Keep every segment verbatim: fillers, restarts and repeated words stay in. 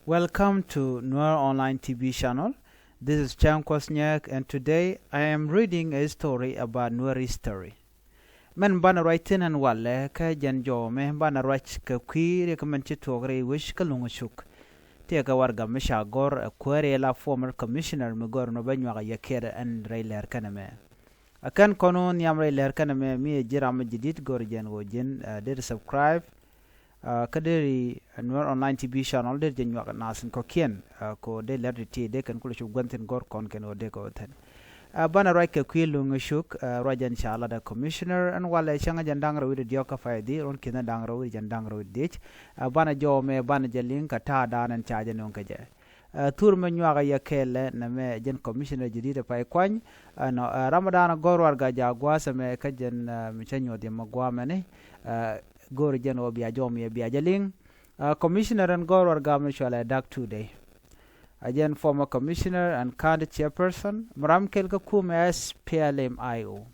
Welcome to Nuer Online T V channel. This is Chang Kwas Nyek, and today I am reading a story about Nuer history. Mɛn banɛ ruac thi̱n ɛn walɛ kä jɛn jɔwä mɛ banɛ ruac kɛ kui̱ riɛk mɛn ci tuɔɔk rɛy wec kä Luŋ Cuk. Tëëkɛ warɛga mi ca gɔ̱r ɛ kuäär ɛ la former commissioner mi gɔ̱r nɔ bä nyuak ɛ yɛ kɛɛt ɛn rɛy lɛr kɛnɛ mɛ. Ɛ kɛn kɔn wä nhiam rɛy lɛr kɛnɛ mɛ mi ɛ ji̱ ram mi ji̱ di̱t gɔ̱r jɛn ɣöö ji̱n, ɛ, deri subscribe, ɛ, kä deri, ɛ, Nuer Online T V channel deri jɛ nyuak ɛ nath in kɔ̱kiɛn, ɛ, kɛ ɣöö dee lɛr ti ti dee kɛn kulɛ cop gua̱n thi̱n gɔ̱r kɔn kɛn ɣöö dee kɛ wä thi̱n. Ɛ, banɛ ruac kɛ kui̱ Luŋ Cuk, ɛ, ruac jɛn ca lat ɛ commissioner ɛn walɛ cäŋ jɛn da̱ŋ rɛw wi̱cdɛ diɔ̱k kä pay dhiec ruɔ̱n ki̱n da̱ŋ rɛw wi̱cdɛ jɛn da̱ŋ rɛw wi̱cdɛ dhiec. Ɛ, banɛ jɔw mɛ banɛ jɛ liŋ kɛ ta̱a̱ da̱a̱n ɛn ca jɛ nöŋ kɛ jɛ. Ɛ, thur mɛ nyuakä yɛ kɛɛl ɛ nɛmɛ jɛn commissioner jɛ di̱t ɛ pay kuany. Ɛnɔ, ɛ, ram ɛ da̱a̱n ɛ gɔ̱r warɛga jaak gua̱a̱th ɛmɛ kä jɛn, ɛ, mi cä nyuɔth yɛ mɛ gua̱a̱ mɛni. Ɛ, go̱o̱r jɛn ɣöö bia jɔw mɛ bia jɛ liŋ. Ɛ, commissioner ɛn gɔ̱r warɛga mi cualɛ Dak Tude. Ɛ jɛn former commissioner and county chairperson mi ram kɛl kä kumɛ S P L M I O.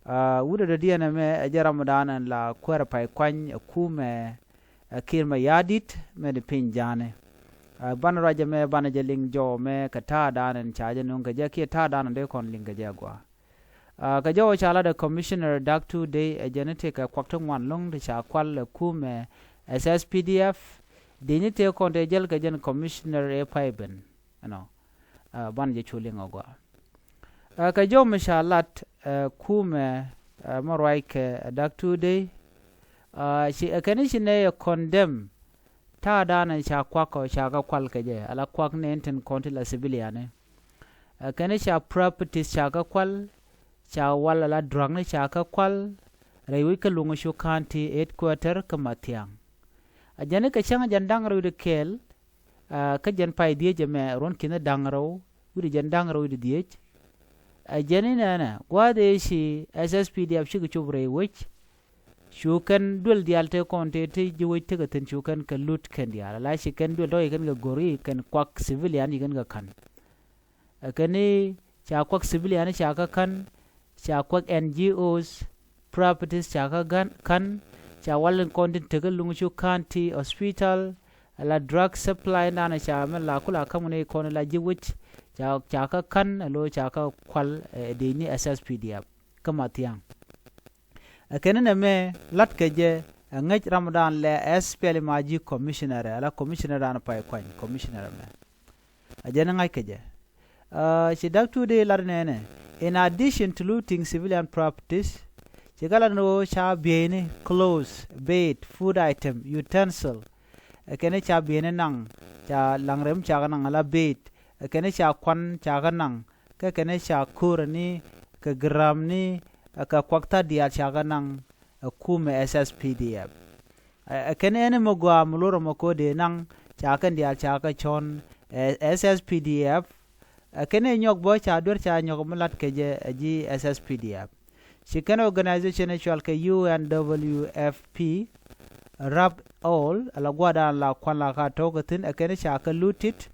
Ɛ, wut ɛ dɔ̱diɛn ɛmɛ ɛ jɛn ram ɛ da̱a̱n ɛn la kuäär ɛ pay kuany ɛ kumɛ, ɛ, Kiir Mayardit mɛ di piny ja̱a̱ni. Ɛ, banɛ ruac ɛmɛ banɛ jɛ liŋ jɔw mɛ kɛ ta̱a̱ da̱a̱n ɛn ca jɛ nuŋ kɛ jɛ kiɛ ta̱a̱ da̱a̱n ɛn dee kɔn liŋ kɛ jɛ agua. Ɛ, kɛ jɔw ca lat ɛ commissioner Dak Tude ɛ jɛn i̱ tëëkɛ kuak ti ŋuan lo̱ŋ ti ca kual ɛ kumɛ S S P D F. Di̱ny i̱ tëë kɔn tëë jäl kɛ jɛn commissioner ɛ pay ben. Ɛnɔ, ɛ, banɛ jɛ cu liŋ agua. Ɛ, kɛ jɔw mi ca lat, ɛ, kumɛ, ɛ, mɛ ruac kɛ, ɛ, Dak Tude. Ɛ, ci, ɛ, kɛn i̱ ci nɛy ɛ condemn ta̱a̱ da̱a̱n ɛ ca kuak ɔ ca kɛ kual kɛ jɛ ala kuak nɛn tin kɔn ti la civilian. Ɛ, kɛn i̱ ca properties ca kɛ kual, ca wal ala drug ni ca kɛ kual rɛy wec kä Luŋ Cuk County headquarter kä Mathiaŋ. Ɛ jɛn i̱ kɛ cäŋ jɛn da̱ŋ rɛw wi̱cdɛ kɛɛl, ɛ, kä jɛn pay dhiec ɛmɛ ruɔ̱n ki̱n da̱ŋ rɛw wi̱cdɛ jɛn da̱ŋ rɛw wi̱cdɛ dhiec. Ɛ jɛn i̱ nɛnɛ gua̱a̱th ëë ci S S P D F cikɛ cop rɛy wec. Cu kɛn duël diaal tëë kɔn tëë ti ji̱ wec tekɛ thi̱n cu kɛn kɛ lut kɛn diaal ala ci kɛn duël tɔ̱ ci kɛn kɛ go̱r i̱ kɛn kuak civilian ci kɛn kɛ ka̱n. Ɛ kɛn i̱ ca kuak civilian ca kä ka̱n, ca kuak N G Os, properties ca kä ka̱n, ca wal in kɔn tin tekä Luŋ Cuk County Hospital, ala drug supply in danɛ ca mɛ la kula ka̱m ni kɔn la ji̱ wec, ca, ca kä ka̱n, alo ca kä kual, ɛ, dee ni S S P D F kä Mathiaŋ. Ɛ kɛn inɛ mɛ lat kɛ jɛ, ɛ ŋäc ram dan lɛ S P L M I G commissioner, ala commissioner dan pay kuany, commissioner mɛ. Ɛ jɛn ŋa̱c kɛ jɛ. Ɛ, ci Dak Tude lat nɛnɛ, in addition to looting civilian properties, ci kɛ lat ni ɣöö ca bieyni clothes, bed, food item, utensil. Ɛ kɛn i̱ ca bieyni naŋ, ca laŋ rem ca kɛ naŋ ala bed. Ɛ kɛn i̱ ca kuan ca kɛ naŋ, kä kɛn i̱ ca ko̱r ni kɛ gramni, ɛ kɛ kuak tha̱a̱t diaal ca kɛ naŋ, ɛ kumɛ S S P D F. Ɛ, ɛ kɛn ɛn mɛ gɔaa mi luɔr ɛmɔ ko̱dɛ naŋ ca kɛn diaal ca kɛ cɔn, ɛ, S S P D F. Ɛ kɛn ɛ nyɔk bä ca duer ca nyɔk mi lat kɛ jɛ ɛ ji̱ S S P D F. Ci kɛn organization ɛ cual kɛ U N W F P, rap all, ala guadan la kuan la ka tɔk ɛ thi̱n, ɛ kɛn ca kɛ lutit,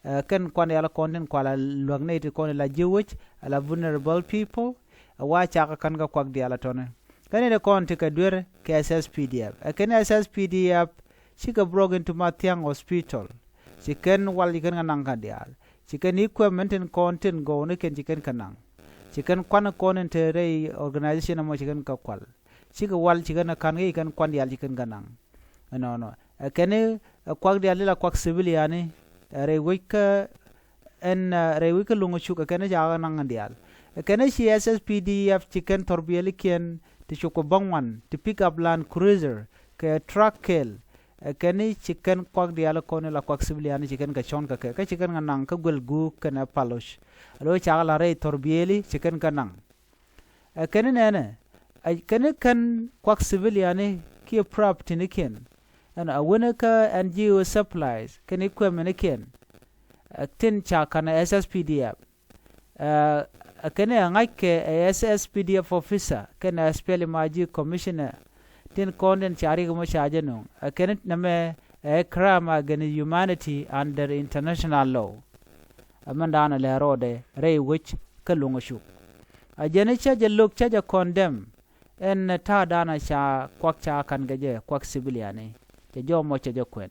ɛ kɛn kuan diaal kɔn tin kual a luäk nɛy ti kɔn la ji̱ wec, ala vulnerable people, ɛ wa ca kɛ kän kɛ kuak diaal a tɔni. Kɛn ɛ kɔn ti kɛ duer kɛ S S P D F. Ɛ kɛn S S P D F, cikɛ brok in ti Mathiaŋ Hospital. Ci kɛn wal ci kɛn kɛ naŋ kɛ diaal. Ci kɛn equipment tin kɔn tin gɔw ni kɛn ci kɛn kɛ naŋ. Ci kɛn kuan kɔn in te rɛy organization ɛmɔ ci kɛn kɛ kual. Cikɛ wal ci kɛn kɛ ka̱n kɛ ci kɛn kuan diaal ci kɛn kɛ naŋ. Ɛnɔnɔ. Ɛ kɛn ɛ kuak diaal di la kuak civilian ni. Ɛ rɛy wec kä ɛn, ɛ, rɛy wec kä Luŋ Cuk ɛ kɛn ca kɛ naŋ diaal. Ɛ kɛn ci S S P D F ci kɛn thɔrbiɛlikiɛn ti cukɛ bäŋuan ti pick up Land Cruiser kɛ truck kɛl. Ɛ kɛn ci kɛn kuak diaal kɔn la kuak civilian ci kɛn kɛ cɔn kɛ kɛ. Kä ci kɛn kɛ naŋ kä guil guuk kɛnɛ paloc. Alo ca kɛ la rɛy thɔrbiɛli ci kɛn kɛ naŋ. Ɛ kɛn nɛnɛ, ɛ kɛn kɛn kuak civilian kiɛ property ni kiɛn. Ɛn a wen kä N G O supplies kɛn equipment ni kiɛn. Ɛ tin ca kan S S P D F. Ɛ, ɛ kɛn ɛ ŋa̱c kɛ ɛ S S P D F officer kɛn ɛ S P L M I G commissioner. Tin kɔn tin ca rik mɔ ca jɛ nuŋ. Ɛ kɛn nɛmɛ ɛ crime against humanity under international law. Ɛ mɛn daanɛ lɛ rɔɔdɛ rɛy wec kä Luŋ Cuk. A jɛn i̱ cä jɛ lo̱k cä jɛ condemn. Ɛn ta̱a̱ daanɛ ca kuak ca ka̱n kɛ jɛ kuak civilian i̱ cɛ jɔw mɔ cɛ jɛ kuɛn.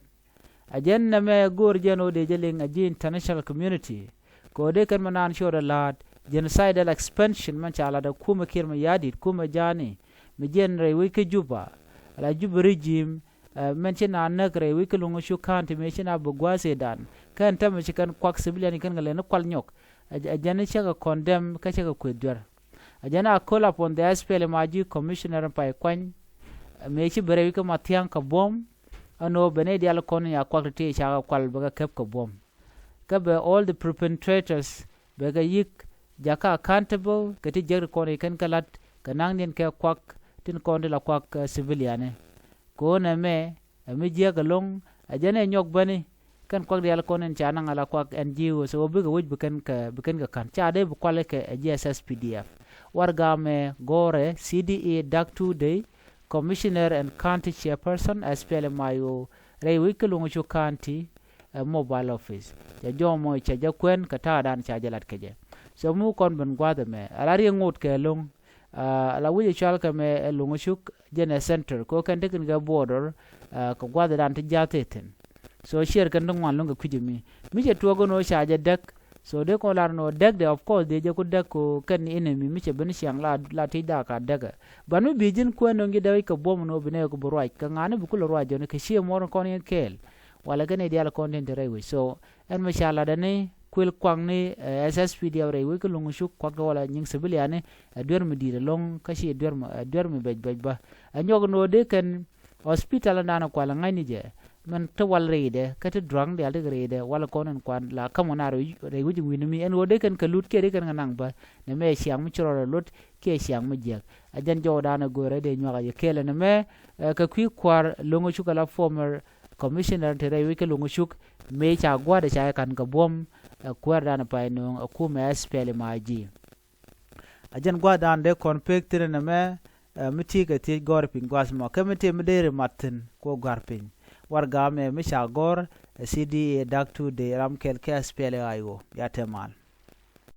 A jɛn nɛmɛ go̱o̱r jɛn ɣöö dee jɛ liŋ a ji̱ international community. Kɛ ɣöö dee kɛn mi naan ciötdɛ la̱a̱t genocide expansion mɛn ca lat a kumɛ Kiir Mayardit, kumɛ Ja̱a̱ni, mi jiɛn rɛy wec kä Juba, ala Juba regime, mɛn ci naan näk rɛy wec kä Loŋ Cuk County, mëë ci naan bi gua̱a̱th ëëdan kɛn täämɛ ci kɛn kuak civilian kɛn kɛ lɛ ni kual nyɔk. A jɛn cä kɛ condemn kä cä kɛ kueth duer. A jɛn a call upon the S P L M I G commissioner Pay Kuany, mëë ci ben rɛy wec kä Mathiaŋ kɛ buɔ̱m, ɛn ɣöö ben nɛy diaal kɔn in ca kuak ti̱ti̱ ca kɛ kual bɛ kɛ käp kɛ buɔ̱m. Kä bɛ all the perpetrators bɛ kɛ yi̱k jakä accountable kɛ ti jiäk ti kɔn in kɛn kɛ la̱t kɛ naŋdiɛn kɛ kuak tin kɔn ti la kuak civilian. Kɛ ɣöö nɛmɛ ɛ mi jiäk ɛlɔ̱ŋ, a jɛn ɛ nyɔk bäni kɛn kuak diaal kɔn in ca naŋ ala kuak N G Os ɣöö bikɛ wec bi kɛn kɛ, bi kɛn kɛ ka̱n ca dee bi kual kɛ ɛ ji̱ S S P D F. Warɛgak ɛmɛ gɔ̱rɛ C D A Dak Tuudey, commissioner and county chairperson S P L M I O rɛy wec kä Loŋ Cuk County, ɛ mobile office. Cɛ jɔmɔ cɛ jɛ kuɛn kɛ ta̱a̱dan ca jɛ lat kɛ jɛ. So mi kɔn ben gua̱a̱th ɛmɛ ala riɛk ŋot kɛ lo̱ŋ. Ala wec ɛ cual kɛ mɛ ɛ Loŋ Cuk jɛn ɛ center kɛ ɣöö kɛn tekɛ kɛ border kɛ gua̱a̱thdan ti ja̱th thi̱n. So ciɛɛr kɛn ti ŋuan lo̱ŋ kɛ kui̱c ɛmi mi cɛ tuɔɔk ɛn ɣöö ca jɛ däk. So dee kɔn lar ɛn ɣöö däkdɛ, of course dee jɛ ku däk kɛ ɣöö kɛn enemy mi cɛ ben ciaŋ la, la ti̱cda ka däkä. But mi bi ji̱n kuɛn nöŋ ji̱ däk kɛ buɔ̱m ɛn ɣöö bi nɛy kɛ bi ruac kɛ ŋa̱ni bi kulɛ ruac jɔni kɛ cië muɔr kɔn yɛn kɛɛl. Walɛ kɛn nɛy diaal kɔn tin te rɛy wec. So ɛn mi ca latdɛ ni kuël kuakni ɛ S S P D F rɛy wec kä Loŋ Cuk kuakdɛ walɛ nyiŋ civilian ni ɛ duer mi di̱i̱t ɛlɔ̱ŋ kä ci duer mi, ɛ duer mi bɛc bɛc bä. Ɛ nyɔk ɛn ɣöö dee kɛn hospital ɛn da̱a̱n ɛ kual ɛ ŋa̱cni jɛ mɛn te wal rɛydɛ kä te drug diaal tekɛ rɛydɛ walɛ kɔn ɛn kuan la ka̱m ɣän a rɛy wec in wi̱n mi ɛn ɣöö dee kɛn kɛ lut kiɛ dee kɛn kɛ naŋ bä. Nɛmɛ ɛ ciaŋ mi ci rɔɔdɛ lot kiɛ ciaŋ mi jiäk. A jɛn jɔwdan ɛ go̱o̱rɛ dee nyuak a yɛ kɛɛl ɛn ɛmɛ. Kä kui̱ kua̱r Loŋ Cuk ala former commissioner te rɛy wec kä Loŋ Cuk mëë ca gua̱a̱thdɛ ca jɛ ka̱n kɛ buɔ̱m. Ɛ kuäärdan pay nööŋ ɛ kumɛ S P L M I G. A jɛn gua̱a̱thdan dee kɔn pek thi̱n ɛn ɛmɛ. Mi ti kɛ thiec gɔ̱r piny gua̱a̱th mɔ kɛ mi ti mi deri mat thi̱n kuɔ gɔ̱r piny. Warɛgak ɛmɛ mi ca gɔ̱r ɛ C D A Dak Tuudey ram kɛl kɛ S P L M I O. Ya te mal.